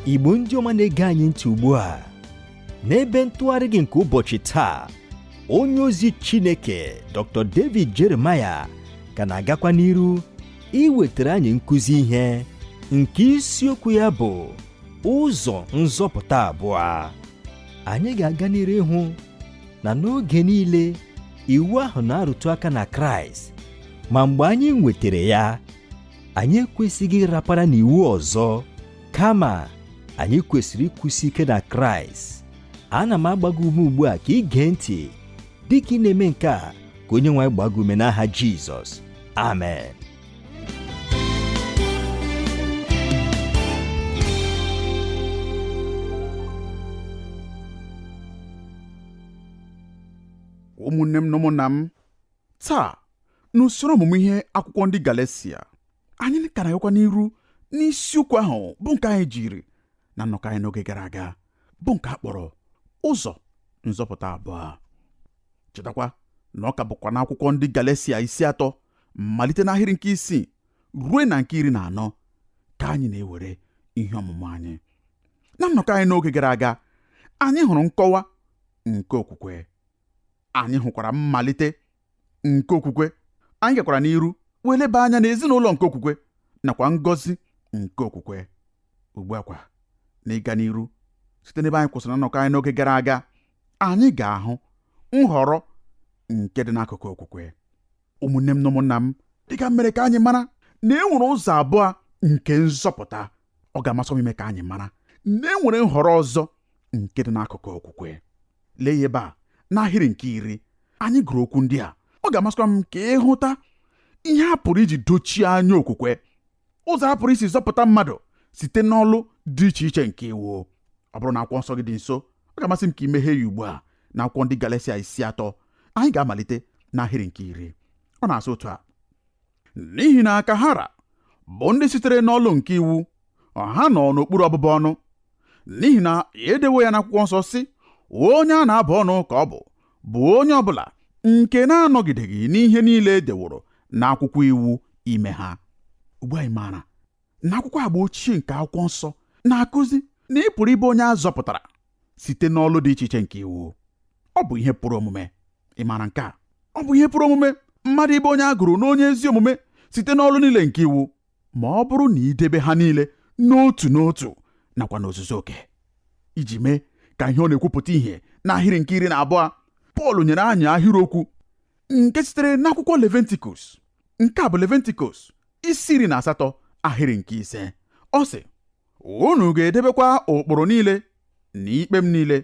Igbo ndị ọma na-ege anyị ntị ugbu a n'ebe ntụgharị gị nke ụbọchị taa, onye ozi Chineke Dr. David Jeremiah ka na-agakwa n'iru iwetara anyị nkụzi ihe nke isiokwu ya bụ ụzọ nzọpụta abụọ. Anyị ga-aga n'iru ịhụ na n'oge niile iwu ahụ na-arụtụ aka na Kraịst, ma mgbe anyị nwetara ya, anyị ekwesịghị ịrapara n'iwu ọzọ, kama anyị kwesịrị ịkwụsị ike na Kraịst. Ana m agba gị ume ugbu a ka ị gee ntị dị ka ị na-eme nke a, ka onye nwe anyị gbaa gị ume n'aha Jizọs. Amen. Ụmụnne m na ụmụnna m, taa n'usoro ọmụmụ ihe akwụkwọ ndị Galesia, anyị ka na-agakwa n'iru n'isiokwu ahụ bụ nke anyị jiri na nnọkọ anyị n'oge gara aga, bụ nke a kpọrọ ụzọ nzọpụta abụọ. Chetakwa na ọ ka bụkwa n'akwụkwọ ndị Galesia isi 3 malite n'ahịrị nke 6 ruo na nke 14 ka anyị na-ewere ihe ọmụmụ anyị. Na nnọkọ anyị n'oge gara aga, anyị hụrụ nkọwa nke okwukwe, anyị hụkwara mmalite nke okwukwe, anyị gakwara n'iru wee leba anya n'ezinụlọ nke okwukwe nakwa ngọzi nke okwukwe. Ugbu a kwa, n'ịga n'iru site n'ebe anyị kwụsịrị na nnọkọ anyị n'oge gara aga, anyị ga-ahụ nhọrọ nke dị n'akụkụ okwukwe. Ụmụnne m na ụmụnna m, dịka mere ka anyị mara na e nwere ụzọ abụọ nke nzọpụta, ọ ga-amasị m ime ka anyị mara na e nwere nhọrọ ọzọ nke dị n'akụkụ okwukwe. Lee ya ebe a n'ahịrị nke 10, anyị gụrụ okwu ndị a. Ọ ga-amasịkwa m ka ị hụta ihe a pụrụ iji dochie anya okwukwe, ụzọ a pụrụ isi zọpụta mmadụ site n'ọlụ dị iche iche nke iwu. Ọ bụrụ na akwụkwọ nsọ gị dị nso, ọ ga-amasị m ka ị meghee ya ugbu a n'akwụkwọ ndị Galesia isi 3. Anyị ga-amalite n'ahịrị nke 10. Ọ na-asị otu a: n'ihi na ka ha ra bụ ndị sitere n'ọlụ nke iwu, ha nọ n'okpuru ọbụbụ ọnụ, n'ihi na edewo ya n'akwụkwọ nsọ sị, onye a na-abụ ọnụ ka ọ bụ onye ọbụla nke na-anọgideghị n'ihe niile e deworo n'akwụkwọ iwu ime ha. Ugbu anyị maara na akwụkwọ agba ochie nke akwụkwọ nsọ na-akụzi na ị pụrụ ịbụ onye a zọpụtara site n'ọlụ dị iche iche nke iwu. Ọ bụ ihe pụrụ omume. Ị maara nke a? Ọ bụ ihe pụrụ omume mmadụ ịbụ onye a gụrụ n'onye ezi omume site n'ọlụ niile nke iwu, ma ọ bụrụ na idebe ha niile n'otu n'otu nakwa n'ozuzu oke. Iji mee ka ihe ọ na-ekwupụta ihe n'ahịrị nke 12, Pọl nyere anyị ahịrịokwu nke sitere n'akwụkwọ Levitikus. Nke a bụ Levitikus isi 18 ahịrị nke 5. Ọ sị, unu ga-edebekwa ụkpụrụ niile na ikpe m niile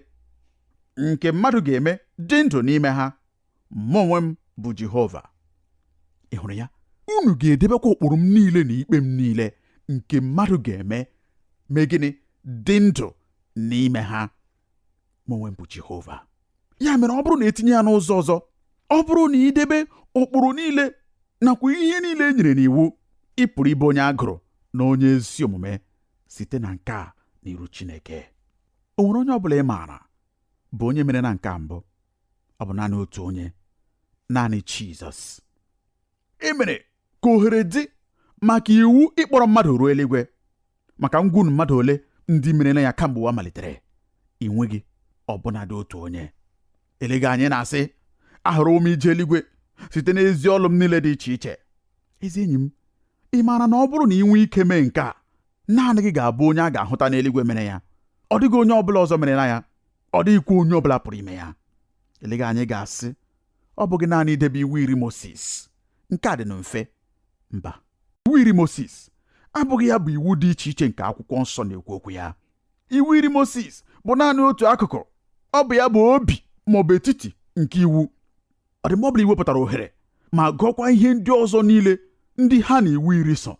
nke mmadụ ga-eme dị ndụ n'ime ha. Mụ onwe m bụ Jehova. Ị hụrụ ya? Unu ga-edebekwa ụkpụrụ m niile na ikpe m niile nke mmadụ ga-eme mee gịnị? Dị ndụ n'ime ha. Mụ onwe m bụ Jehova. Ya mere ọ bụrụ na etinye ya n'ụzọ ọzọ, ọ bụrụ na idebe ụkpụrụ niile nakwa ihe niile e nyere n'iwu, ị pụrụ ịbụ onye a gụrụ na onye ezi omume site na nke a n'iru Chineke. O nwere onye ọbụla ị maara bụ onye mere na nke a mbụ? Ọ bụ naanị otu onye, naanị Jizọs. E mere ka ohere dị maka iwu ịkpọrọ mmadụ ruo eluigwe, maka ngwunu mmadụ ole ndị merela ya kamgbe ụwa malitere. Ị nweghị ọbụnadị otu onye. Eleghị anya ị na-asị, ahọrọwo m ije eluigwe site n'ezi ọlụ m niile dị iche iche. Ezi enyi m, ị maara na ọ bụrụ na ị nwee ike mee nke a, naanị gị ga-abụ onye a ga-ahụta n'eluigwe mere ya. Ọ dịghị onye ọbụla ọzọ merela ya. Ọ dịghịkwa onye ọbụla pụrụ ime ya. Eleghị anya ị ga-asị, ọ bụghị naanị idebe iwu iri Mosis. Nke a dị na mfe. Mba, iwu iri Mosis abụghị ya bụ iwu dị iche iche nke akwụkwọ nsọ na-ekwu okwu ya. Iwu iri Mosis bụ naanị otu akụkụ. Ọ bụ ya bụ obi maọbụ etiti nke iwu. Ọ dị mgbe ọbụla i wepụtara ohere ma gụọkwa ihe ndị ọzọ niile ndị ha na iwu iri so,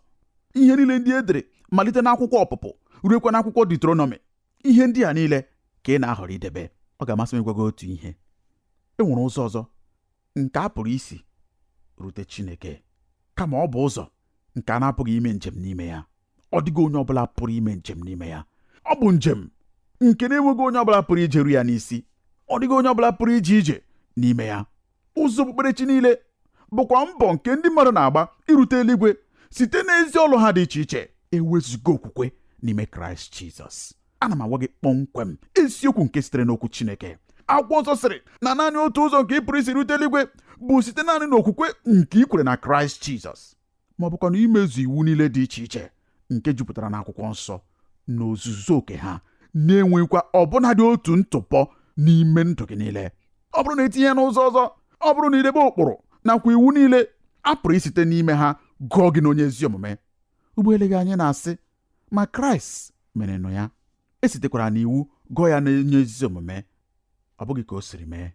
ihe niile ndị e dere malite n'akwụkwọ ọpụpụ ruekwa n'akwụkwọ Deuteronomy, ihe ndị a niile ka ị na-ahọrọ idebe. Ọ ga-amasị m ịgwa gị otu ihe. E nwere ụzọ ọzọ nke a pụrụ isi rute Chineke, kama ọ bụ ụzọ nke a na-apụghị ime njem n'ime ya. Ọ dịghị onye ọbụla pụrụ ime njem n'ime ya. Ọ bụ njem nke na-enweghị onye ọbụla pụrụ ijeru ya n'isi. Ọ dịghị onye ọbụla pụrụ ije ije n'ime ya. Ụzọ okpukperechi niile bụkwa mbọ nke ndị mmadụ na-agba irute eluigwe site n'ezi ọlụ ha dị iche iche, ewezuga okwukwe n'ime Kraịst Jizọs. Ana m agwa gị kpọmkwem eziokwu nke sitere n'okwu Chineke. Akwụkwọ nsọ sịrị na naanị otu ụzọ nke ị pụrụ isi rute eluigwe bụ site naanị n'okwukwe nke ị kwere na Kraịst Jizọs, ma ọ bụkwa na imezu iwu niile dị iche iche nke jupụtara n'akwụkwọ nsọ n'ozuzu oke ha, na-enweghịkwa ọbụnadị otu ntụpọ n'ime ndụ gị niile. Ọ bụrụ na etinye n'ụzọ ọzọ, ọ bụrụ na idebe ụkpụrụ nakwa iwu niile, a pụrụ isite n'ime ha gụọ gị n'onye ezi omume. Ugbo eleghị anyị na-asị, ma Kraịst mere nụ ya, esitekwara n'iwu gụọ ya n'onye ezi omume. Ọ bụghị ka o siri mee.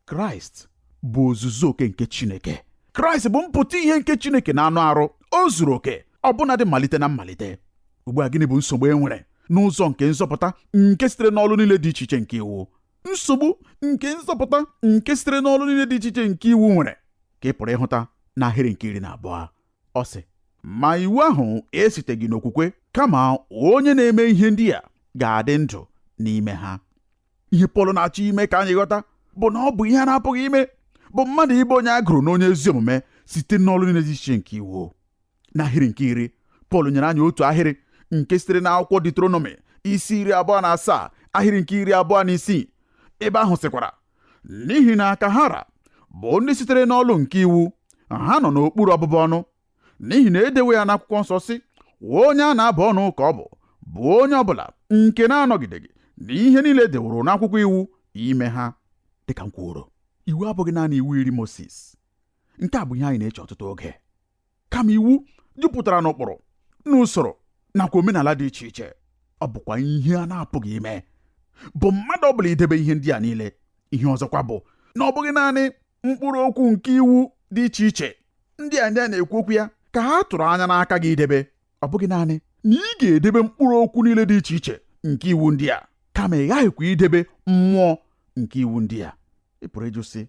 Kraịst bụ ozuzu oke nke Chineke. Kraịst bụ mpụta ihe nke Chineke na anụ arụ. O zuru oke ọbụnadị malite na mmalite. Ugbu a, gịnị bụ nsogbu e nwere n'ụzọ nke nzọpụta nke sitere n'ọlụ niile dị iche iche nke iwu? Nsogbu nke nzọpụta nke sitere n'ọlụ niile dị iche iche nke iwu nwere ka ị pụrụ ịhụta n'ahịrị nke 12. Ọ sị, ma iwu ahụ esiteghị n'okwukwe, kama onye na-eme ihe ndị a ga-adị ndụ n'ime ha. Ihe Pọl na-achọ ime ka anyị ghọta bụ na ọ bụ ihe a na-apụghị ime bụ mmadụ ịbụ onye a gụrụ n'onye ezi omume site n'ọlụ niile dị iche nke iwu. N'ahịrị nke 10, Pọl nyere anyị otu ahịrị nke sitere n'akwụkwọ Deuteronomy isi 27 ahịrị nke 26. Ebe ahụ sịkwara, n'ihi na ka ha ra bụ ndị sitere n'ọlụ nke iwu, ha nọ n'okpuru ọbụbụ ọnụ, n'ihi na edewo ya n'akwụkwọ nsọ sị, onye a na-abụ ọnụ ka ọ bụ onye ọbụla nke na-anọgideghị n'ihe niile deworo n'akwụkwọ iwu ime ha. Dịka m kwuoro, iwu abụghị naanị iwu iri Mosis. Nke a bụ ihe anyị na-eche ọtụtụ oge. Kama iwu jupụtara n'ụkpụrụ, n'usoro nakwa omenala dị iche iche. Ọ bụkwa ihe a na-apụghị ime bụ mmadụ ọbụla idebe ihe ndị a niile. Ihe ọzọkwa bụ na ọ bụghị naanị mkpụrụ okwu nke iwu dị iche iche ndị a na-ekwu okwu ya ka ha tụrụ anya n'aka gị idebe. Ọ bụghị naanị na ị ga-edebe mkpụrụ okwu niile dị iche iche nke iwu ndị a, kama ị ghaghịkwa idebe mmụọ nke iwu ndị a. Ị pụrụ ịjụ sị,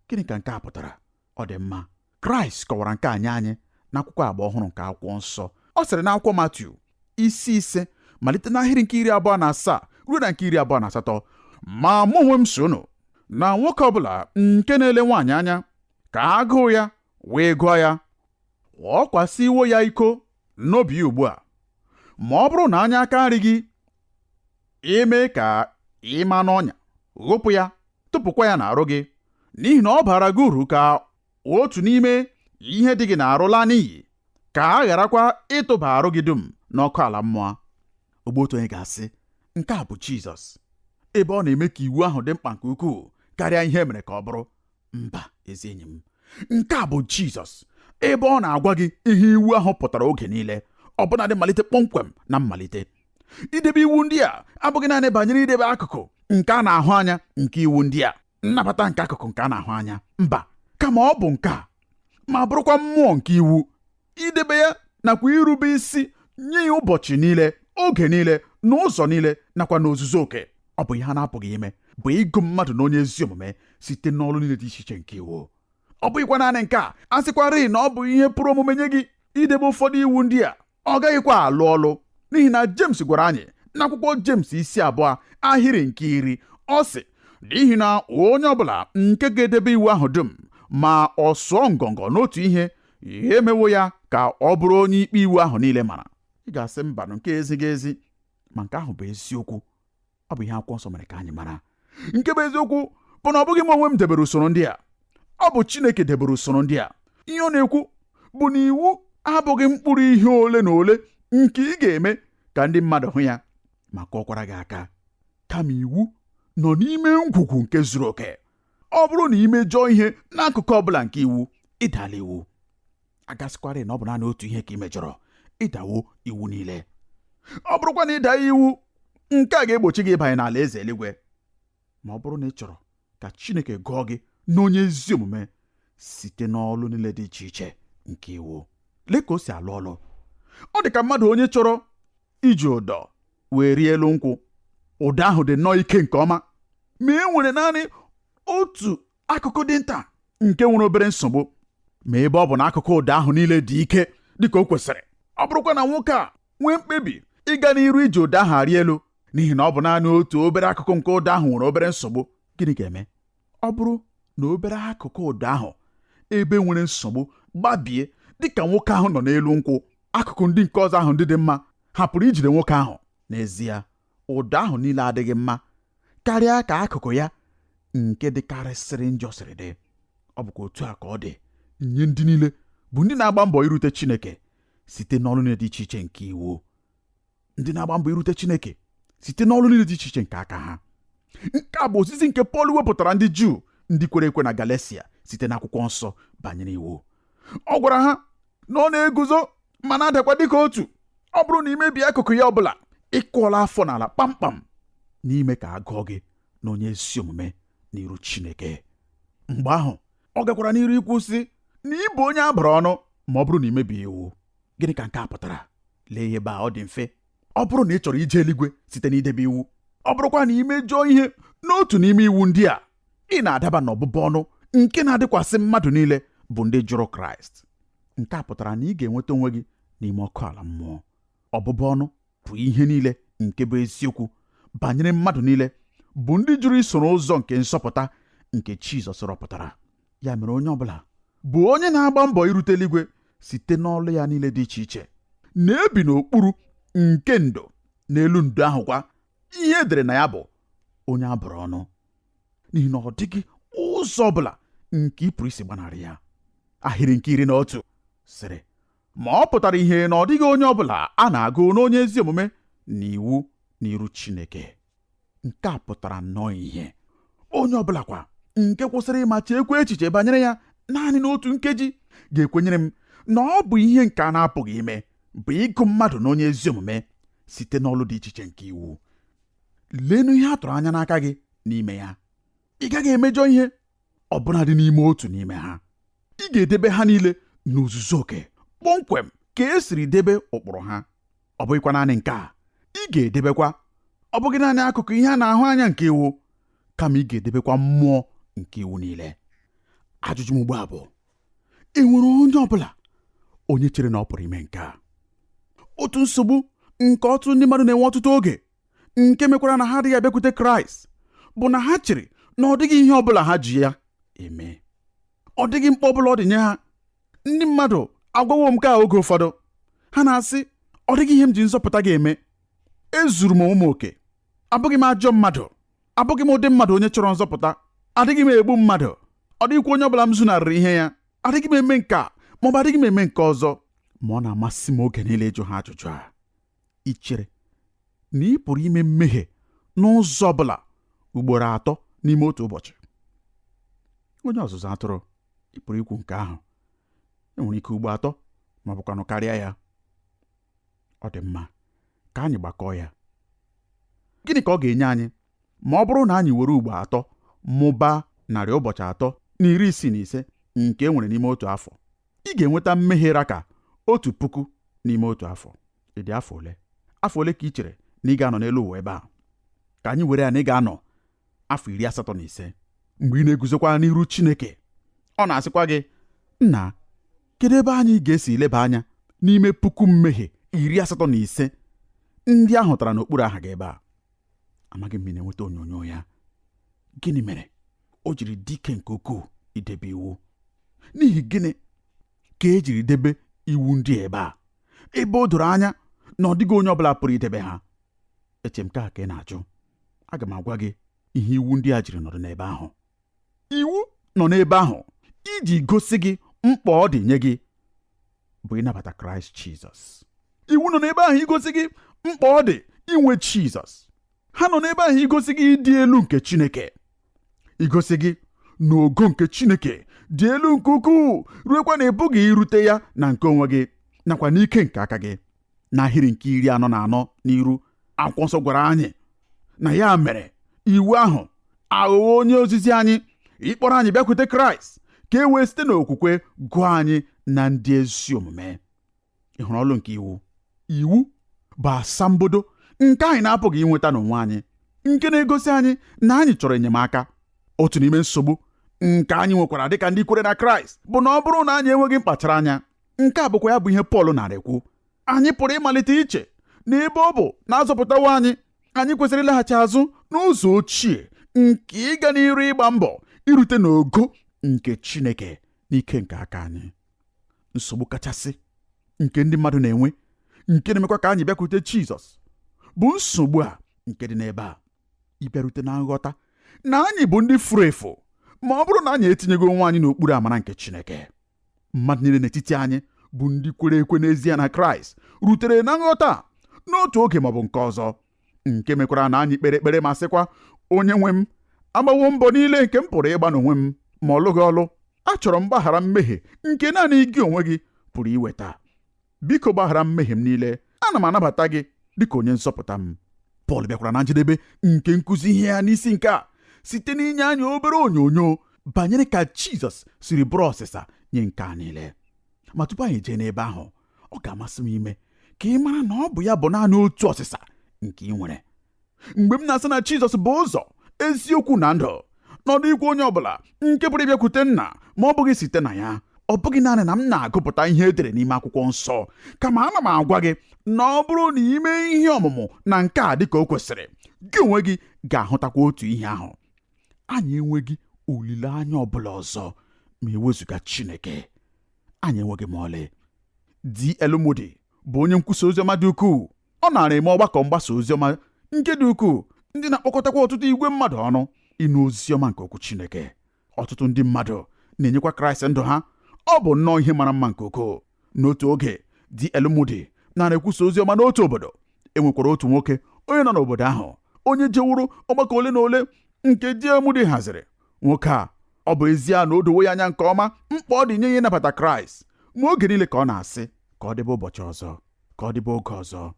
gịnị ka nke a pụtara? Ọ dị mma, Kraịst kọwara nke a nye anyị n'akwụkwọ agba ọhụrụ nke akwụkwọ nsọ. Ọ sịrị n'akwụkwọ Matiu isi 5 malite n'ahịrị nke 27 ruo na nke 28, ma mụ onwe m sị unu na nwoke ọbụla nke na-ele nwaanyị anya ka agụụ ya wee gụọ ya, ọ kwasịwo ya iko n'obi ya ugbu a. Ma ọ bụrụ na anya aka nri gị eme ka ị ma n'ọnya, ghụpụ ya, tụpụkwa ya n'arụ gị, n'ihi na ọ bara gị uru ka otu n'ime ihe dị gị n'arụ laa n'iyi, ka a gharakwa ịtụba arụ gị dum n'ọkụ ala mmụọ. Ogbu otu onye ga-asị, nke a bụ Jizọs, ebe ọ na-eme ka iwu ahụ dị mkpa nke ukwuu karịa ihe e mere ka ọ bụrụ. Mba, ezi enyi m, nke a bụ Jizọs, ebe ọ na-agwa gị ihe iwu ahụ pụtara oge niile, ọbụnadị malite kpọmkwem na mmalite. Idebe iwu ndị a abụghị naanị banyere idebe akụkụ nke a na-ahụ anya nke iwu ndị a, nnabata nke akụkụ nke a na-ahụ anya, mba, kama ọ bụ nke a ma bụrụkwa mmụọ nke iwu, idebe ya nakwa irube isi nye ya ụbọchị niile, oge niile, n'ụzọ niile nakwa n'ozuzu oke. Ọ bụ ihe a na-apụghị ime bụ ịgụ mmadụ na onye ezi omume site n'ọlụ niile dị iche iche nke iwu. Ọ bụghịkwa naanị nke a, a sịkwarị na ọ bụ ihe pụrụ omume nye gị idebe ụfọdụ iwu ndị a, ọ gaghịkwa alụ ọlụ, n'ihi na James gwara anyị n'akwụkwọ James isi 2 ahịrị nke 10, ọ sị, n'ihi na onye ọbụla nke ga-edebe iwu ahụ dum ma ọ sụọ ngọngọ n'otu ihe, ya emewo ya ka ọ bụrụ onye ikpe iwu ahụ niile mara. Ị ga-asị mbanụ, nke ezighị ezi, ma nke ahụ bụ eziokwu. Ọ bụ ihe akwụkwọ nsọ mere ka anyị mara. Nke bụ eziokwu bụ na ọ bụghị m onwe m debere usoro ndị a, ọ bụ Chineke debere usoro ndị a. Ihe ọ na-ekwu bụ na iwu abụghị mkpụrụ ihe ole na ole nke ị ga-eme ka ndị mmadụ hụ ya ma kụọkwara gị aka, kama iwu nọ n'ime ngwugwu nke zuru oke. Ọ bụrụ na ị mejọọ ihe n'akụkụ ọbụla nke iwu, ịdala iwu. Agasịkwarị na ọ bụ naanị otu ihe ka ị mejọrọ, ịdawo iwu niile. Ọ bụrụkwa na ịda iwu, nke a ga-egbochi gị ịbanye n'ala eze eluigwe. Ma ọ bụrụ na ị chọrọ ka Chineke gụọ gị n'onye ezi omume site n'ọlụ niile dị iche iche nke iwu, lee ka o si alụ ọlụ. Ọ dị ka mmadụ onye chọrọ iji ụdọ wee rie elu nkwụ. Ụdọ ahụ dị nnọọ ike nke ọma, ma e nwere naanị otu akụkụ dị nta nke nwere obere nsogbu. Ma ebe ọ bụ na akụkụ ụdọ ahụ niile dị ike dịka o kwesịrị, ọ bụrụkwa na nwoke a nwee mkpebi ịga n'iru iji ụdọ ahụ arị elu, n'ihi na ọ bụ naanị otu obere akụkụ nke ụdọ ahụ nwere obere nsogbu, gịnị ga-eme? Ọ bụrụ na obere akụkụ ụdọ ahụ ebe nwere nsogbu gbabie dịka nwoke ahụ nọ n'elu nkwụ, akụkụ ndị nke ọzọ ahụ ndị dị mma hapụrụ ijide nwoke ahụ. N'ezie, ụdọ ahụ niile adịghị mma karịa ka akụkụ ya nke dịkarịsịrị njọ siri dị. Ọ bụkwa otu a ka ọ dị nye ndị niile bụ ndị na-agba mbọ irute Chineke site n'ọrụ niile dị iche iche nke iwu, ndị na-agba mbọ irute Chineke site n'ọrụ niile dị iche iche nke aka ha. Nke a bụ ozizi nke Pọl wepụtara ndị Juu ndị kwere ekwe na Galesia site n'akwụkwọ nsọ banyere iwu. Ọ gwara ha na ọ na-eguzo ma na-adakwa dịka otu. Ọ bụrụ na i mebie akụkụ ya ọbụla, ị kụọla afọ n'ala kpamkpam n'ime ka a gụọ gị na onye ezi omume n'iru Chineke. Mgbe ahụ ọ gakwara n'iru ikwu sị na ị bụ onye a bụrụ ọnụ ma ọ bụrụ na i mebie iwu. Gịnị ka nke a pụtara? Lee ihe ebe a, ọ dị mfe. Ọ bụrụ na ị chọrọ ije eluigwe site n'idebe iwu, ọ bụrụkwa na i mejọọ ihe n'otu n'ime iwu ndị a, ị na-adaba n'ọbụbụ ọnụ nke na-adịkwasị mmadụ niile bụ ndị jụrụ Kraịst. Nke a pụtara na ị ga-enweta onwe gị n'ime ọkụ ala mmụọ. Ọbụbụ ọnụ bụ ihe niile nke bụ eziokwu banyere mmadụ niile bụ ndị jụrụ isoro ụzọ nke nzọpụta nke Jizọs rọpụtara. Ya mere onye ọbụla bụ onye na-agba mbọ irute eluigwe site n'ọlụ ya niile dị iche iche na-ebi n'okpuru nke ndo, n'elu ndo ahụ kwa ihe e dere na ya bụ onye a bụrụ ọnụ, n'ihi na ọ dịghị ụzọ ọbụla nke ị pụrụ isi gbanarị ya. Ahịrị nke 11 sịrị, ma ọ pụtara ihe na ọ dịghị onye ọbụla a na-agụ n'onye ezi omume na iwu n'iru Chineke. Nke a pụtara nnọọ ihe. Onye ọbụla kwa nke kwụsịrị ma cheekwa echiche banyere ya naanị n'otu nkeji ga-ekwenyere m na ọ bụ ihe nke a na-apụghị ime bụ ịgụ mmadụ n'onye ezi omume site n'ọlụ dị iche iche nke iwu. Leenụ ihe a tụrụ anya n'aka gị n'ime ya. Ị gaghị emejọ ihe ọbụnadị n'ime otu n'ime ha. Ị ga-edebe ha niile n'ozuzu oke kpọmkwem ka e siri debe ụkpụrụ ha. Ọ bụghịkwa naanị nke a, ị ga-edebekwa ọ bụghị naanị akụkụ ihe a na-ahụ anya nke iwu, kama ị ga-edebekwa mmụọ nke iwu niile. Ajụjụ m ugbu a bụ, e nwere onye ọbụla onye chere na ọ pụrụ ime nke a? Otu nsogbu nke ọtụtụ ndị mmadụ na-enwe ọtụtụ oge nke mekwara na ha adịghị abịakwute Kraịst bụ na ha chere na ọ dịghị ihe ọbụla ha ji ya eme, ọ dịghị mkpa ọbụla ọ dị nye ha. Ndị mmadụ agwawo m nke a oge ụfọdụ, ha na-asị, ọ dịghị ihe m ji nzọpụta ga-eme, ezuru m onwe m oke, abụghị m ajọ mmadụ, abụghị m ụdị mmadụ onye chọrọ nzọpụta, adịghị m egbu mmadụ, ọ dịghịkwa onye ọbụla m zunarịrị ihe ya, adịghị m eme nke a maọbụ adịghị m eme nke ọzọ. Ma ọ na-amasị m oge niile ịjụ ha ajụjụ a, ị chere na ị pụrụ ime mmehie n'ụzọ ọbụla ugboro atọ n'ime otu ụbọchị? Onye ọzụzụ atụrụ, ị pụrụ ikwu nke ahụ. Enwere ike ugbo atọ ma ọ bụkwanụ karịa ya. Ọ dị mma, ka anyị gbakọọ ya. Gịnị ka ọ ga-enye anyị ma ọ bụrụ na anyị were ugbo atọ mụbaa narị ụbọchị atọ na iri isii na ise nke e nwere n'ime otu afọ? Ị ga-enweta mmehie ra ka 1000 n'ime otu afọ. Ị dị afọ ole? Afọ ole ka ị chere na ị ga-anọ n'elu ụwa ebe a? Ka anyị were ya na ị ga-anọ afọ 85. Mgbe ị na-eguzokwa n'iru Chineke, ọ na-asịkwa gị, nna, kedu ebe anyị ga-esi leba anya n'ime puku mmehie 85 ndị a hụtara n'okpuru aha gị ebe a? Amaghị m ị na-enweta onyonyo ya. Gịnị mere o jiri dị ike nke ukwuu idebe iwu? N'ihi gịnị ka e jiri debe iwu ndị ebe a, ebe o doro anya na ọ dịghị onye ọbụla pụrụ idebe ha? Eche m ka ị na-ajụ. Aga m agwa gị ihe iwu ndị a jiri nọdụ n'ebe ahụ. Iwu nọ n'ebe ahụ iji gosi gị mkpa ọ dị nye gị bụ ịnabata Kraịst Jizọs. Iwu nọ n'ebe ahụ igosi gị mkpa ọ dị inwe Jizọs. Ha nọ n'ebe ahụ igosi gị ịdị elu nke Chineke, igosi gị na ogo nke Chineke dị elu nke ukwuu ruekwa na ị pụghị irute ya na nke onwe gị nakwa n'ike nke aka gị. N'ahịrị nke 44 n'iru, akwụkwọ nsọ gwara anyị na ya mere iwu ahụ aghọwo onye ozizi anyị ịkpọrọ anyị bịakwute Kraịst ka e wee site n'okwukwe gụọ anyị na ndị ezi omume. Ị hụrụ ọlụ nke iwu? Iwu bụ asambodo nke anyị na-apụghị inweta n'onwe anyị, nke na-egosi anyị na anyị chọrọ enyemaka. Otu n'ime nsogbu nke anyị nwekwara dịka ndị kwere na Kraịst bụ na ọ bụrụ na anyị enweghị mkpachara anya, nke a bụkwa ya bụ ihe Pọl nara ekwu, anyị pụrụ ịmalite iche na ebe ọ bụ na azọpụtawo anyị, anyị kwesịrị ịlaghachi azụ n'ụzọ ochie nke ịga n'iru ịgba mbọ irute n'ogo nke Chineke n'ike nke aka anyị. Nsogbu kachasị nke ndị mmadụ na-enwe, nke na-emekwa ka anyị bịakwute Jizọs, Bụ nsogbu a nke dị n'ebe a, ịbịarute na nghọta na anyị bụ ndị furu efu ma ọ bụrụ na anyị etinyego onwe anyị n'okpuru amara nke Chineke. Mmadụ niile n'etiti anyị bụ ndị kwere ekwe n'ezie na Kraịst rutere na nghọta n'otu oge maọbụ nke ọzọ, nke mekwara na anyị kpere ekpere ma sịkwa, onye nwe m, agbawo mbọ niile nke m pụrụ ịgba n'onwe m, ma ọ lụghị ọlụ. Achọrọ m mgbaghara mmehie nke naanị gị onwe gị pụrụ iweta. Biko gbaghara mmehie m niile. Ana m anabata gị dịka onye nzọpụta m. Pọl bịakwara na njedebe nke nkụzi ihe ya n'isi nke a site n'inye anyị obere onyonyo banyere ka Jizọs siri bụrụ ọsịsa nye nke a niile. Ma tupu anyị jee n'ebe ahụ, ọ ga-amasị m ime ka ị mara na ọ bụ ya bụ naanị otu ọsịsa nke ị nwere. Mgbe m na-asị na Jizọs bụ ụzọ, eziokwu na ndụ, n'ọdụ ikwu onye ọbụla nke pụrụ ịbịakwute nna ma ọ bụghị site na ya, ọ bụghị naanị na m na-agụpụta ihe edere n'ime akwụkwọ nsọ, kama ana m agwa gị na ọ bụrụ na ime ihe ọmụmụ na nke a dịka o kwesịrị, gị onwe gị ga-ahụtakwa otu ihe ahụ. Anyị enweghị olileanya ọbụla ọzọ ma ewezụga Chineke. Anyị enweghị ma ọlị. D.L. Moody bụ onye nkwusa oziọma dị ukwuu. Ọ nara eme ọgbakọ mgbasa oziọma nke dị ukwuu, ndị na-akpọkọtakwa ọtụtụ igwe mmadụ ọnụ ịnụ oziọma nke okwu Chineke. Ọtụtụ ndị mmadụ na-enyekwa Kraịst ndụ ha. Ọ bụ nnọọ ihe mara mma nke ukwuu. N'otu oge, D.L. Moody nara ekwusa oziọma n'otu obodo. E nwekwara otu nwoke onye nọ n'obodo ahụ, onye jewuru ọgbakọ ole na ole nke D.L. Moody haziri. Nwoke a, ọ bụ ezie na o dowo ya anya nke ọma mkpa ọ dị nye ya ịnabata Kraịst, ma oge niile ka ọ na-asị ka ọ dịbe ụbọchị ọzọ, ka ọ dịbe oge ọzọ.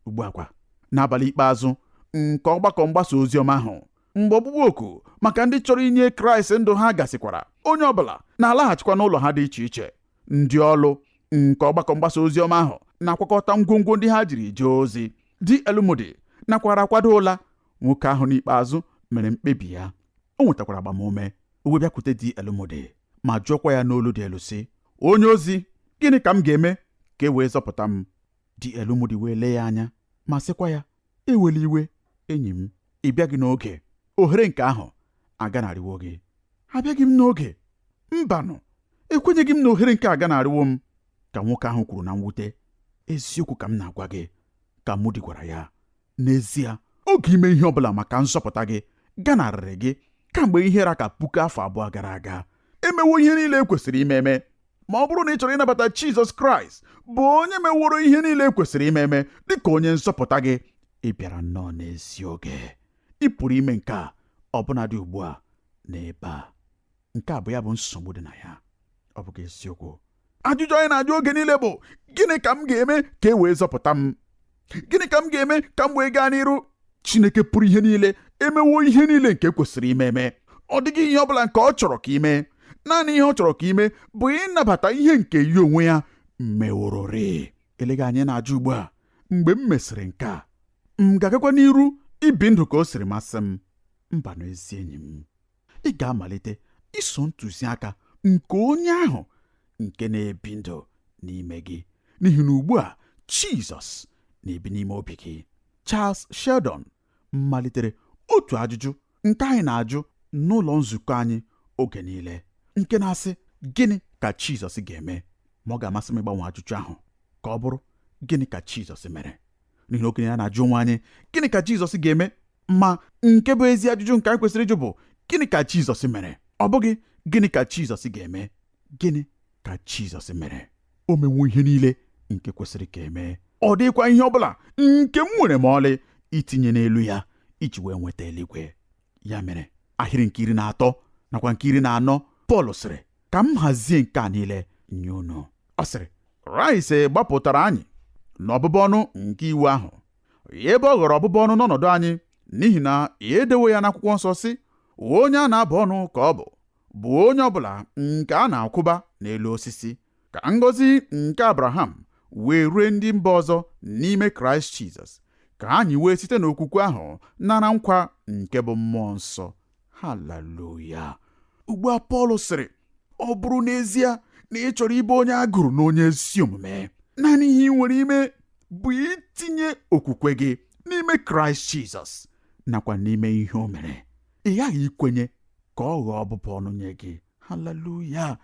Ugbu a kwa, n'abalị ikpeazụ nke ọgbakọ mgbasa oziọma ahụ, mgbe ọkpụkpọ oku maka ndị chọrọ inye Kraịst ndụ ha gasịkwara, onye ọbụla na-alaghachikwa n'ụlọ ha dị iche iche. Ndị ọlụ nke ọgbakọ mgbasa oziọma ahụ na-akwakọta ngwongwo ndị ha jiri jee ozi. D.L. Moody nakwara akwado ụla. Nwoke ahụ n'ikpeazụ mere mkpebi ya. O nwetakwara agbamume. O wee bịakwute D.L. Moody ma jụọkwa ya n'olu dị elu sị, onye ozi, gịnị ka m ga-eme ka e wee zọpụta m? D.L. Moody wee lee ya anya ma sịkwa ya, ewela iwe enyi m, ị bịaghị n'oge. Ohere nke ahụ aganarịwo gị. Abịaghị m n'oge? Mbanụ, ekwenyeghị m na ohere nke aganarịwo m, ka nwoke ahụ kwuru na mwute. Eziokwu ka m na-agwa gị, ka Moody gwara ya. N'ezie, oge ime ihe ọbụla maka nzọpụta gị ganarịrị gị kamgbe ihe ra ka 2000 gara aga. Emewo ihe niile e kwesịrị ime eme. Ma ọ bụrụ na ị chọrọ ịnabata Jizọs Kraịst bụ onye meworo ihe niile e kwesịrị ime eme dịka onye nzọpụta gị, ị bịara nnọọ n'ezi oge. Ị pụrụ ime nke a ọbụnadị ugbu a n'ebe a. Nke a bụ ya bụ nsogbu dị na ya. Ọ bụghị eziokwu. Ajụjụ anyị na-ajụ oge niile bụ, gịnị ka m ga-eme ka e wee zọpụta m? Gịnị ka m ga-eme ka m wee gaa n'iru? Chineke pụrụ ihe niile emewo ihe niile nke kwesịrị ime eme. Ọ dịghị ihe ọbụla nke ọ chọrọ ka ime. Naanị ihe ọ chọrọ ka ime bụ ịnabata ihe nke ya onwe ya mewororị. Eleghị anyị na-ajụ ugbu a, mgbe m mesịrị nke a, m ga-agakwa n'iru ibi ndụ ka o siri masị m? Mba, n'ezi enyi m, ị ga-amalite iso ntụziaka nke onye ahụ nke na-ebi ndụ n'ime gị, n'ihi na ugbu a Jizọs na-ebi n'ime obi gị. Charles Sheldon malitere otu ajụjụ nke anyị na-ajụ n'ụlọ nzukọ anyị oge niile, nke na-asị, gịnị ka Jizọs ga-eme? Ma ọ ga-amasị m ịgbanwe ajụjụ ahụ ka ọ bụrụ, gịnị ka Jizọs mere? N'ihi na okenye ya na-ajụ onwe anyị, gịnị ka Jizọs ga-eme? Ma nke bụ ezi ajụjụ nke anyị kwesịrị ịjụ bụ, gịnị ka Jizọs mere? Ọ bụghị gịnị ka Jizọs ga-eme? Gịnị ka Jizọs mere? O mewo ihe niile nke kwesịrị ka emee. Ọ dịghịkwa ihe ọbụla nke m nwere ma ọlị itinye n'elu ya iji wee nweta eluigwe. Ya mere, ahịrị nke 13 nakwa nke 14, Pọl sịrị, ka m hazie nke a niile nye unu. Ọ sịrị, Kraịst gbapụtara anyị n'ọbụbụ ọnụ nke iwu ahụ, ebe ọ ghọrọ ọbụbụ ọnụ n'ọnọdụ anyị, n'ihi na edewo ya n'akwụkwọ nsọ sị, onye a na-abụ ọnụ ka ọ bụ onye ọbụla nke a na-akwụba n'elu osisi, ka ngọzi nke Abraham wee rue ndị mba ọzọ n'ime Kraịst Jizọs, ka anyị wee site n'okwukwe ahụ nara nkwa nke bụ mmụọ nsọ. Haleluya! Ugbu a Pọl sịrị, ọ bụrụ n'ezie na ị chọrọ ịbụ onye a gụrụ na onye ezi omume, naanị ihe ị nwere ime bụ itinye okwukwe gị n'ime Kraịst Jizọs nakwa n'ime ihe o mere. Ị ghaghị ikwenye ka ọ ghọọ ọbụbụ ọnụ nye gị. Haleluya!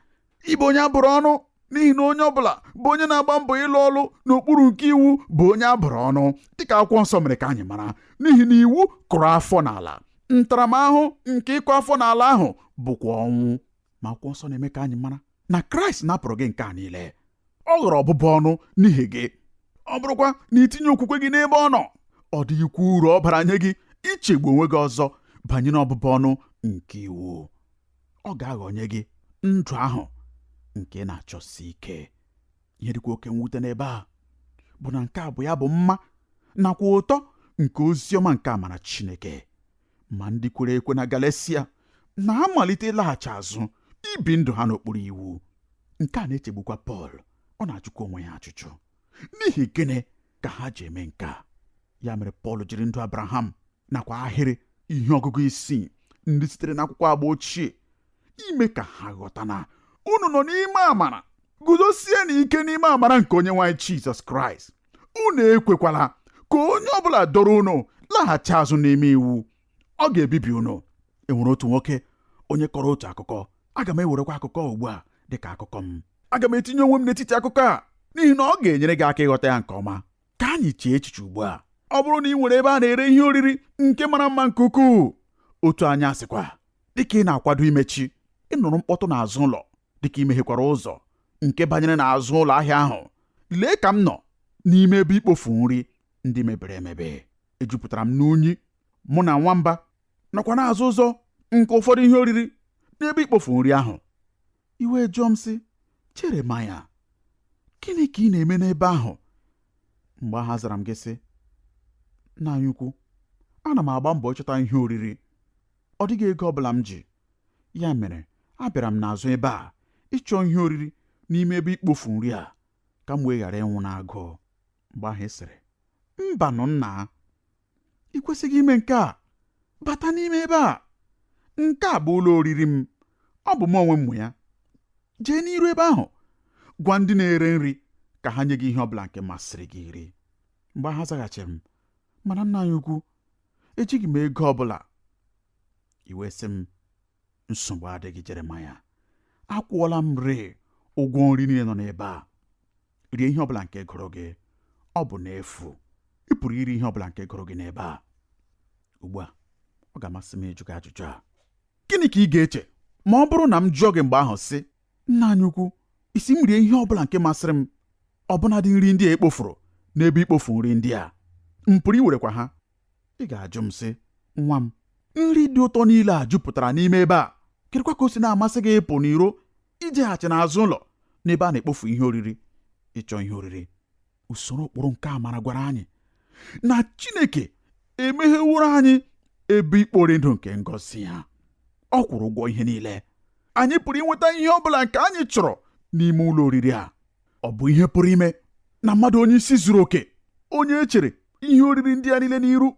Ịbụ onye a bụrụ ọnụ N'ihi na onye ọbụla bụ onye na-agba mbọ ịlụ ọlụ n'okpuru nke iwu bụ onye a bụrụ ọnụ, dịka akwụkwọ nsọ mere ka anyị mara. N'ihi na iwu kụrụ afọ n'ala, ntaramahụhụ nke ịkụ afọ n'ala ahụ bụkwa ọnwụ. Ma akwụkwọ nsọ na-eme ka anyị mara na Kraịst napụrụ gị nke a niile. Ọ ghọrọ ọbụbụ ọnụ n'ihi gị. Ọ bụrụkwa na itinye okwukwe gị n'ebe ọ nọ, ọ dịghịkwa uru ọ bara nye gị ichegbu onwe gị ọzọ banyere ọbụbụ ọnụ nke iwu. Ọ ga-aghọnye gị ndụ ahụ nke na-achọsi ike. Ihe dịkwa oke mwute n'ebe a bụ na nke a bụ ya bụ mma nakwa ụtọ nke ozi ọma nke amara Chineke. Ma ndị kwere ekwe na Galesia na-amalite ịlaghachi azụ ibi ndụ ha n'okpuru iwu. Nke a na-echegbukwa Pọl. Ọ na-ajụkwa onwe ya ajụjụ, n'ihi gịnị ka ha ji eme nke a? Ya mere Pọl jiri ndụ Abraham nakwa ahịrị ihe ọgụgụ isii ndị sitere n'akwụkwọ agba ochie ime ka ha ghọta na unu nọ n'ime amara, guzosienụ ike n'ime amara nke Onyenwe anyị Jizọs Kraịst. Unu ekwekwala ka onye ọbụla dọrọ unu laghachi azụ n'ime iwu. Ọ ga-ebibi unu. E nwere otu nwoke onye kọrọ otu akụkọ. Aga m ewerekwa akụkọ ugbu a dịka akụkọ m. Aga m etinye onwe m n'etiti akụkọ a n'ihi na ọ ga-enyere gị aka ịghọta ya nke ọma. Ka anyị chee echiche ugbu a. Ọ bụrụ na ị nwere ebe a na-ere ihe oriri nke mara mma nke ukwuu, otu anyị asịkwa, dịka ị na-akwado imechi, ị nụrụ mkpọtụ n'azụ ụlọ dịka ị meghekwara ụzọ nke banyere n'azụ ụlọ ahịa ahụ. Lee ka m nọ n'ime ebe ikpofu nri ndị mebiri emebi. Ejupụtara m n'unyi, mụ na nwamba nọkwa n'azụ ụzọ nke ụfọdụ ihe oriri n'ebe ikpofu nri ahụ. Iwe jụọ m sị, Jeremaya, gịnị ka ị na-eme n'ebe ahụ? Mgbe ahụ azara m gị sị, nna anyị ukwu, ana m agba mbọ ịchọta ihe oriri. Ọ dịghị ego ọ bụla m ji. Ya mere abịara m n'azụ ebe a ịchọ ihe oriri n'ime ebe ikpofu nri a ka m wee ghara ịnwụ n'agụụ. Mgbe ahụ ị sịrị, mbanụ nna, ị kwesịghị ime nke a. Bata n'ime ebe a. Nke a bụ ụlọ oriri m. Ọ bụ m onwe m nwe ya. Jee n'iru ebe ahụ gwa ndị na-ere nri ka ha nye gị ihe ọbụla nke masịrị gị iri. Mgbe ahụ azaghachiri m, mana nna anyị ukwu, ejighị m ego ọbụla. I wee sị m, nsogbu adịghị Jeremaya, akwụọla m rịị ụgwọ nri niile nọ n'ebe a. Rie ihe ọbụla nke gụrụ gị, ọ bụ n'efu. Ị pụrụ iri ihe ọbụla nke gụrụ gị n'ebe a. Ugbu a, ọ ga-amasị m ịjụ gị ajụjụ a. Gịnị ka ị ga-eche ma ọ bụrụ na m jụọ gị mgbe ahụ sị, nna anyị ukwu, ị sị m rie ihe ọbụla nke masịrị m, ọbụnadị nri ndị a ekpofuru n'ebe ikpofu nri ndị a, m pụrụ iwerekwa ha? Ị ga-ajụ m sị, nwa m, nri dị ụtọ niile a jupụtara n'ime ebe a, kedụkwa ka o si na-amasị gị ịpụ n'iro ijeghachi n'azụ ụlọ n'ebe a na-ekpofu ihe oriri ịchọ ihe oriri? Usoro ụkpụrụ nke amara gwara anyị na Chineke emegheworo anyị ebe ikpori ndụ nke ngọzi ya. Ọ kwụrụ ụgwọ ihe niile. Anyị pụrụ inweta ihe ọ bụla nke anyị chọrọ n'ime ụlọ oriri a. Ọ bụ ihe pụrụ ime na mmadụ onye isi zuru oke, onye e chere ihe oriri ndị a niile n'iru,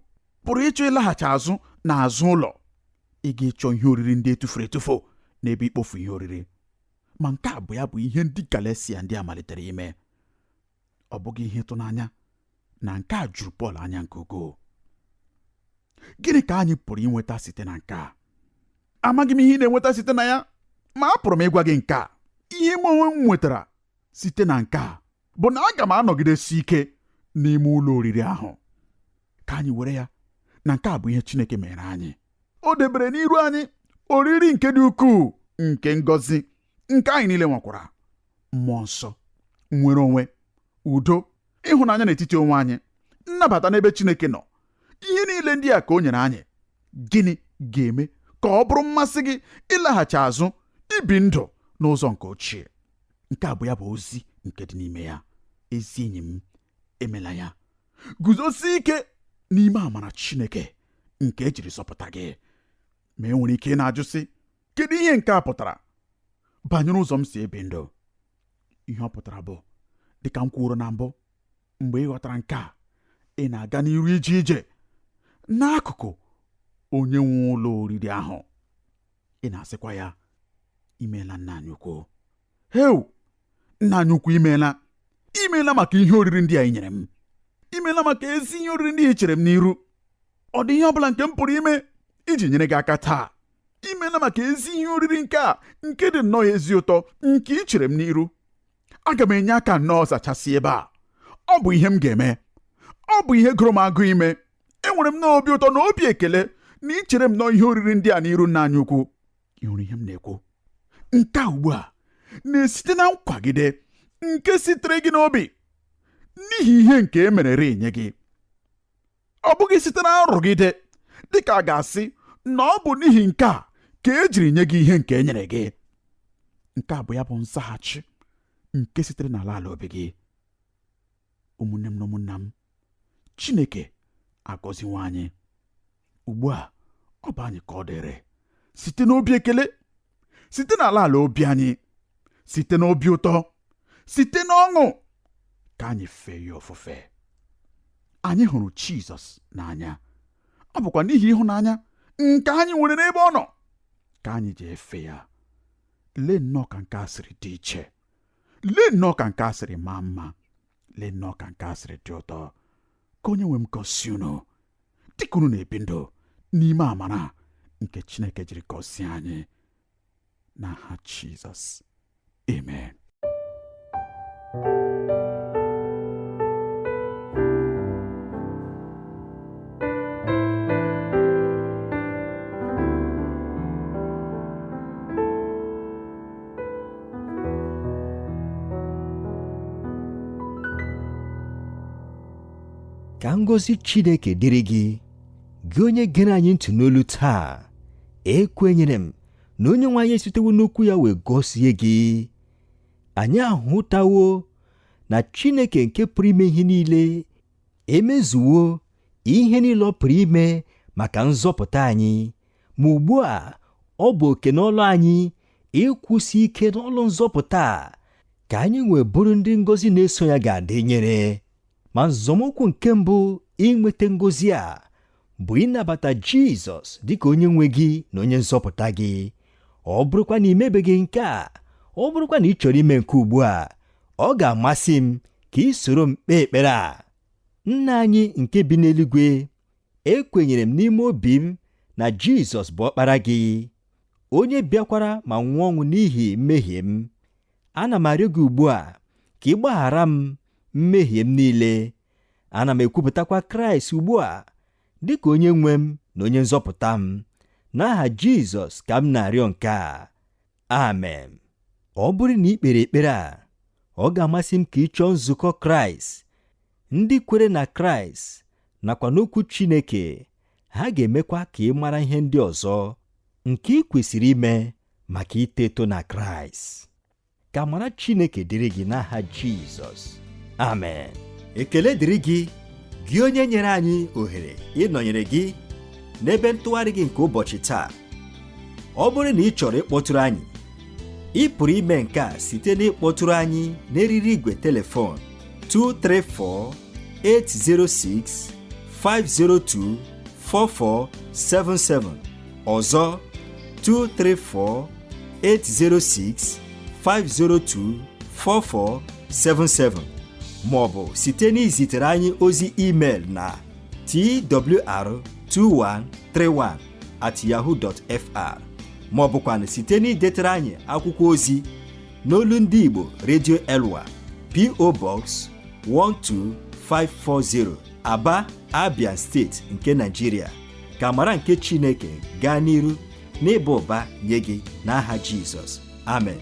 pụrụ ịchọ ịlaghachi azụ n'azụ ụlọ ịga ịchọ ihe oriri ndị etufuru etufu n'ebe ikpofu ihe oriri. Ma nke a bụ ya bụ ihe ndị Galesia ndị a malitere ime. Ọ bụghị ihe ịtụnanya na nke a juru Pọl anya nke ukwuu. Gịnị ka anyị pụrụ inweta site na nke a? Amaghị m ihe ị na-enweta site na ya, ma apụrụ m ịgwa gị nke a. Ihe m onwe m nwetara site na nke a bụ na aga m anọgidesi ike n'ime ụlọ oriri ahụ. Ka anyị were ya na nke a bụ ihe Chineke mere anyị. O debere n'iru anyị oriri nke dị ukwuu nke ngọzi nke anyị niile nwekwara. Mmụọ nsọ, nnwere onwe, udo, ịhụnanya n'etiti onwe anyị, nnabata n'ebe Chineke nọ, ihe niile ndị a ka o nyere anyị. Gịnị ga-eme ka ọ bụrụ mmasị gị ịlaghachi azụ ibi ndụ n'ụzọ nke ochie? Nke a bụ ya bụ ozi nke dị n'ime ya. Ezi enyi m, emela ya. Guzosie ike n'ime amara Chineke nke ejiri zọpụta gị. Ma e nwere ike ị na-ajụ sị, kedu ihe nke a pụtara banyere ụzọ m si ebi ndụ? Ihe ọ pụtara bụ, dịka m kwuru na mbụ, mgbe ị ghọtara nke a, ị na-aga n'iru ije ije n'akụkụ onye nwe ụlọ oriri ahụ. Ị na-asịkwa ya, imeela nna anyị ukwu. Heu, nna anyị ukwu, imeela. Imeela maka ihe oriri ndị a ị nyere m. Imeela maka ezi ihe oriri ndị ị chere m n'iru. Ọ dị ihe ọ bụla nke m pụrụ ime iji nyere gị aka taa? Imeela maka ezi ihe oriri nke a nke dị nnọọ ezi ụtọ nke ị chere m n'iru. Aga m enye aka nnọọ zachasị ebe a. Ọ bụ ihe m ga-eme. Ọ bụ ihe gụrụ m agụ ime. Enwere m nnọọ obi ụtọ na obi ekele na ichere m nnọọ ihe oriri ndị a n'iru nna anyị ukwu. Ị hụrụ ihe m na-ekwu? Nke a ugbu a na-esite na nkwagide nke sitere gị n'obi n'ihi ihe nke e merere nye gị. Ọ bụghị site na nrụgide dịka a ga-asị na ọ bụ n'ihi nke a ka e jiri nye gị ihe nke e nyere gị. Nke a bụ ya bụ nzaghachi nke sitere n'ala ala obi gị. Ụmụnne m na ụmụnna m, Chineke agọziwo anyị. Ugbu a ọ bụ anyị ka ọ dịrị site n'obi ekele, site n'ala ala obi anyị, site n'obi ụtọ, site n'ọṅụ ka anyị fee ya ofufe. Anyị hụrụ Jizọs n'anya. Ọ bụkwa n'ihi ịhụnanya nke anyị nwere n'ebe ọ nọ ka anyị ji efe ya. Lee nnọọ ka nke a siri dị iche. Lee nnọọ ka nke a siri maa mma. Lee nnọọ ka nke a siri dị ụtọ. Ka onye nwe m gọzie unu dịka unu na-ebi ndụ n'ime amara nke Chineke jiri gọzie anyị. N'aha Jizọs, amen. Ka ngọzi Chineke dịrị gị, gị onye gere anyị ntị n'olu taa. Ekwenyere m na onye nwe anyị esitewo n'okwu ya wee gọzie gị. Anyị ahụtawo na Chineke nke pụrụ ime ihe niile emezuwo ihe niile ọ pụrụ ime maka nzọpụta anyị, ma ugbu a ọ bụ oke n'ọlụ anyị ịkwụsị ike n'ọlụ nzọpụta a ka anyị nwee bụrụ ndị ngọzi na-eso ya ga-adị nyere. Ma nzọmụkwụ nke mbụ inweta ngọzi a bụ ịnabata Jizọs dịka onye nwe gị na onye nzọpụta gị. Ọ bụrụkwa na ị mebeghị nke a, ọ bụrụkwa na ị chọrọ ime nke ugbu a, ọ ga-amasị m ka ị soro m kpee ekpere a. Nna anyị nke bi n'eluigwe, ekwenyere m n'ime obi m na Jizọs bụ ọkpara gị, onye bịakwara ma nwụọ ọnwụ n'ihi mmehie m. Ana m arịọ gị ugbu a ka ị gbaghara m mmehie m niile. Ana m ekwupụtakwa Kraịst ugbu a dịka onye nwe m na onye nzọpụta m. N'aha Jizọs ka m na-arịọ nke a. Amen. Ọ bụrụ na ị kpere ekpere a, ọ ga-amasị m ka ị chọọ nzukọ Kraịst, ndị kwere na Kraịst nakwa n'okwu Chineke. Ha ga-emekwa ka ị mara ihe ndị ọzọ nke ị kwesịrị ime maka ito eto na Kraịst. Ka amara Chineke dịrị gị n'aha Jizọs. Amen. Ekele dịrị gị, gị onye nyere anyị ohere ịnọnyere gị n'ebe ntụgharị gị nke ụbọchị taa. Ọ bụrụ na ị chọrọ ịkpọtụrụ anyị, ị pụrụ ime nke a site n'ịkpọtụrụ anyị n'eriri igwe telefon 234 806 502 4477. Ọzọ, 234 806 502 4477, ma ọ bụ site n'izitere anyị ozi email na twr2131@yahoo.fr, ma ọ bụkwanụ site n'idetere anyị akwụkwọ ozi n'olu ndị Igbo Radio Elwa, P.O. Box 12540, Aba, Abia steeti nke Nigeria. Ka amara nke Chineke gaa n'iru n'ịba ụba nye gị n'aha Jizọs. Amen.